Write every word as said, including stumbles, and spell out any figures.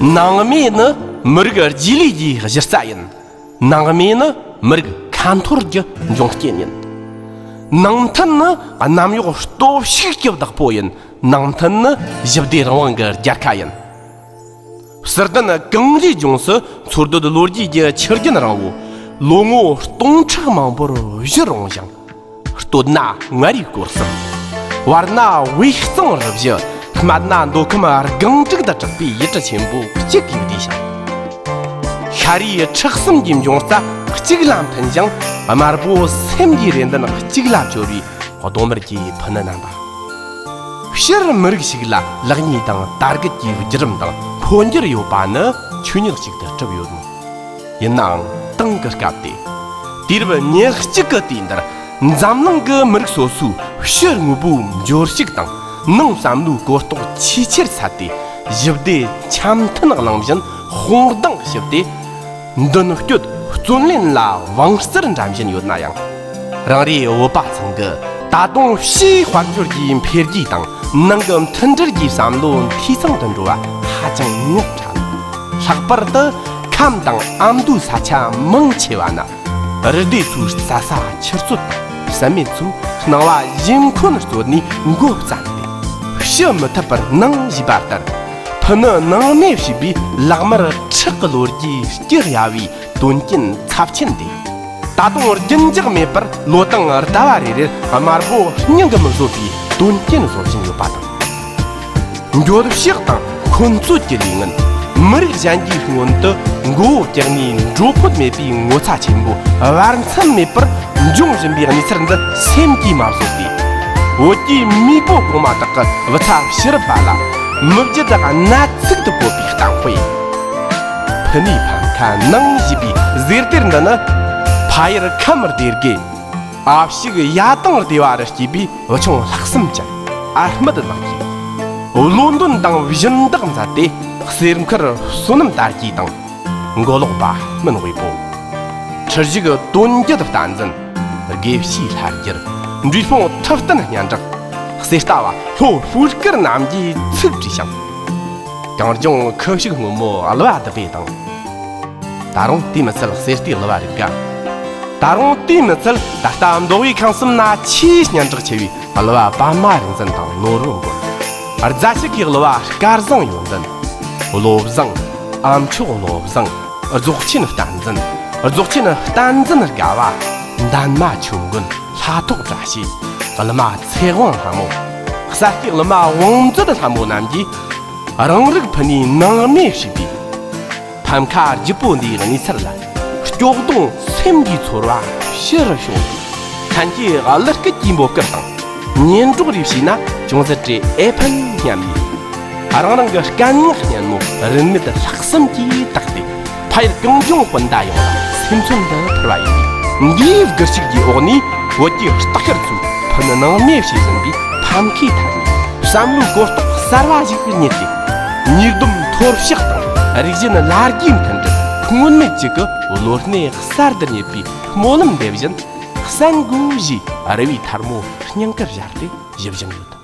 ནང་མེད་ནི་མི་རིགས་རྗེས་ལུས་ཀྱི་གཞི་རྩ་ཡིན། ནང་མེད་ནི་མི་རིགས་ཁ་འཐོར་གྱི་འབྱུང་རྐྱེན་ཡིན། ནང་མཐུན་ནི་གནམ་འོག་སྟོབས་ཤུགས་ཀྱི་བདག་པོ་ཡིན། ནང་མཐུན་ནི་ཞི་བདེ་རང་དབང་གི་རྒྱལ་ཁ་ཡིན། ཟུར་ལྡན་གངས་རིའི་ལྗོངས་སུ་འཚོ་སྡོད་ལོ་རྒྱུས་ཀྱི་ཆུ་རྒྱུན་རིང་བོ། ལོ་ངོ་སྟོང་ཕྲག་མང་པོར་བཞུར་འོང་ཞིང་། སྟོད་ན་མངའ་རིས་སྐོར་གསུམ། བར་ན་དབུས་གཙང་རུ་བཞི། སྨད་ན་མདོ་ཁམས་སྒང་དྲུག་ཏུ་གྲགས་པའི་ཡུལ་གྲུ་ཆེན་པོ་གཅིག་གིས་བསྡུས་ཤིང་། ཤ་རུས་ཁྲག་གསུམ་གྱི་འབྱུང་རྩ་གཅིག་ལ་མཐུན་ཞིང་། དམར་པོ་སེམས་ཀྱི་རེ་འདུན་གཅིག་ལ་བཅོལ་བའི་གདོང་དམར་གྱི་ཕུ་ནུ་རྣམ་པ། སྤྱིར་མི་རིགས་ཤིག་ལ་ལེགས་ཉེས་དང་དར་རྒུད་ཀྱི་བརྒྱུད་རིམ་དང་འཕོ་འགྱུར་ཡོད་པ་ནི་ཆོས་ཉིད་ཅིག་ཏུ་གྲུབ་ཡོད་མོད། ཡིན་ནའང་དེང་གི་སྐབས་དེ། དུས་རབས་ཉེར་གཅིག་གི་དུས་འདིར་འཛམ་གླིང་གི་མི་རིགས་སོ་སོའི་ཕྱི་དངོས་པོའི་འབྱོར་ཕྱུག་དང་ནང་བསམ་བློའི་གོ་རྟོགས་ཆེས་ཆེར་འཚར་ཏེ། ཞི་བདེ་འཆམ་མཐུན་གླེང་བཞིན་དཔུང་གདང་ཞིབ་སྟེ། མདུན་སྐྱོད་བརྩོན་ལེན་ལ་བང་རྩལ་འགྲན་བཞིན་ཡོད་ན་ཡང་། རང་རེའི་བོད་པ་ཚང་གི་ད་དུང་ཕྱིའི་དཔལ་འབྱོར་གྱི་འཕེལ་རྒྱས་དང་ནང་གི་མཐུན་སྒྲིལ་གྱི་བསམ་བློ་འཐུས་ཚང་དུ་འགྲོ་བ་ཧ་ཅང་ཉག་ཕྲ། ལྷག་པར་དུ་ཁམས་དང་ཨ་མདོའི་ས་ཆ་མང་ཆེ་བ་ན། རུ་སྡེ་ཚོའི་རྩྭ་ས་ཆུ་རྩོད་དང་བསམ་མེད་ཚོའི་སྣང་བ་གཞན་ཁོན་རྩོད་ནས་མགོ་བརྩམས་ཏེ། ཕྱི་མི་ཐུབ་པར་ནང་ཞེས་པ་ལྟར། ཕུ་ནུ་ནང་མེད་བྱས་པའི་ལག་དམར་ཁྲག་གི་ལོ་རྒྱུས་སྐྱི་གཡའ་བའི་དོན་རྐྱེན་ཚབས་ཆེན་ཏེ། ད་དུང་རྒྱུན་འཇགས་མེད་པར་ལོ་དང་ཟླ་བ་རེ་རེར་དམར་པོ་སྙིང་གི་མི་བཟོད་པའི་དོན་རྐྱེན་བཟོ་བཞིན་ཡོད་པ་དང་། འགྱོད་བཤགས་དང་འཁོན་རྩོད་ཀྱི་ལས་ངན། མི་རིགས་གཞན་གྱི་སྔོན་དུ་མགོ་བོ་བཀྱགས་ནས་འགྲོ་ཕོད་མེད་པའི་ངོ་ཚ་ཆེན་པོ་བར་མཚམས་མེད་པར་འབྱུང་བཞིན་པའི་གནས་ཚུལ་འདི་སེམས་ཀྱིས་མ་བཟོད་དེ། བོད་ཀྱི་མེས་པོ་གོང་མ་དག་གི་བུ་ཚ་ཕྱི་རབས་པ་ལ་མི་བརྗེད་དང་མནའ་ཚིག་ཏུ་བཀོད་པའི་གཏམ་དཔེ། ཕུ་ནུའི་ཕམ་ཁ་ནང་ཞེས་པའི་ཟེར་སྡེར་འདི་ནི། ཕ་ཡུལ་ཁམས་སྡེ་དགེ། ཨ་ཕྱུག་ཡ་དང་སྡེ་བ་རུ་སྐྱེས་པའི་བུ་ཆུང་ལྷག་བསམ་ཅན་ཨ་སྨད་ལགས་ཀྱིས་བློ་འདོན་དང་སྦྱིན་བདག་མཛད་དེ། གསེར་མཁར་བསོད་ནམས་དར་རྒྱས་དང་། མགོ་ལོག་པ་སྨན་དབུས་པོ། ཁྲི་བཞུགས་དོན་བརྒྱུད་བསྟན་འཛིན། དགེ་བཤེས་ལྷ་རྒྱལ། འབྲས་སྤུངས་ཐུབ་བསྟན་སྙན་གྲགས། གསེར་རྟ་བ་ལྷོ་སྤུ་དཀར་རྣམས་ཀྱིས་ཚིག་བྲིས་ཤིང་། གངས་ལྗོངས་ཁུ་བྱུག་སྔོན་མོ་གླུ་བ་བདུད་བྷེ་དང་། ད་རུང་དེ་མི་ཚད་གསེར་རྟའི་གླུ་བ་རིག་ག། ད་རུང་དེ་མི་ཚད་ད་ལྟ་མདོ་དབུས་ཁམས་གསུམ་ན་ཆེས་སྙན་གྲགས་ཆེ་བའི་གླུ་བ་པདྨ་རིག་འཛིན་དང་ནོར་བུ་མགོན། རྫ་ཆུ་ཁའི་གླུ་བ་སྐལ་བཟང་ཡོན་ཏན། བློ་བཟང་། ཨ་མཆོག་བློ་བཟང་། རྫོགས་ཆེན་བསྟན་འཛིན། རྫོགས་ཆེན་བསྟན་འཛིན་དགའ་བ། འདན་མ་ཆོས་མགོན། ལྷ་ཐོག་བཀྲ་ཤིས། གླུ་མ་ཚེ་དབང་ལྷ་མོ། གསར་སྐྱེས་གླུ་མ་བང་མཛོད་ལྷ་མོ་རྣམས་ཀྱིས་རང་རིགས་ཕུ་ནུའི་ནང་མེད་བྱས་པའི་ཕམ་ཁ་ལྗིད་པོ་འདིའི་གནས་ཚུལ་ལ། སྐྱོ་གདུང་སེམས་ཀྱི་ཚོར་བ་ཕྱི་རུ་བྱུང་། ལྷན་སྐྱེས་གླུ་སྐད་ཀྱི་འབོད་སྐུལ་དང་། སྙན་སྒྲོག་རེ་བྱས་ན་ཅུང་ཟད་རེ་ཨེ་ཕན་སྙམ་ནས། རང་རང་གི་སྐད་ངག་སྙན་མོ་རིན་མེད་ལྷག་བསམ་གྱིས་བཏགས་ཏེ། ཕ་ཡུལ་གངས་ལྗོངས་སྤུན་ཟླ་ཡོངས་ལ་སེམས་མཚོན་དུ་ཕུལ་བ་ཡིན། འདིའི་སྒུལ་ཤུགས་ཀྱི་འོག་ནས་བོད་ཀྱི་སྟག་ཤར་ཚོས་ཕུ་ནུ་ནང་མེད་བྱས་ཟིན་པའི་ཕམ་ཁའི་ཐད་ནས་བསམ་བློའི་གོ་རྟོགས་གསར་བ་ཞིག་རྙེད་དེ། ཉེས་སྡོམ་མཐོལ་བཤགས་དང་རིགས་ཞེན་ལ་རྒྱའི་མཐུན་སྒྲིལ་སྔོན་མེད་ཅིག་གི་བློ་སྣེ་གསར་དུ་རྙེད་པའི་སྨོན་ལམ་འདེབས་བཞིན། གསན་དགོས་ཞེས་རེ་བའི་ཐལ་མོ་སྙིང་གར་སྦྱར་ཏེ་ཞུ་བཞིན་ཡོད།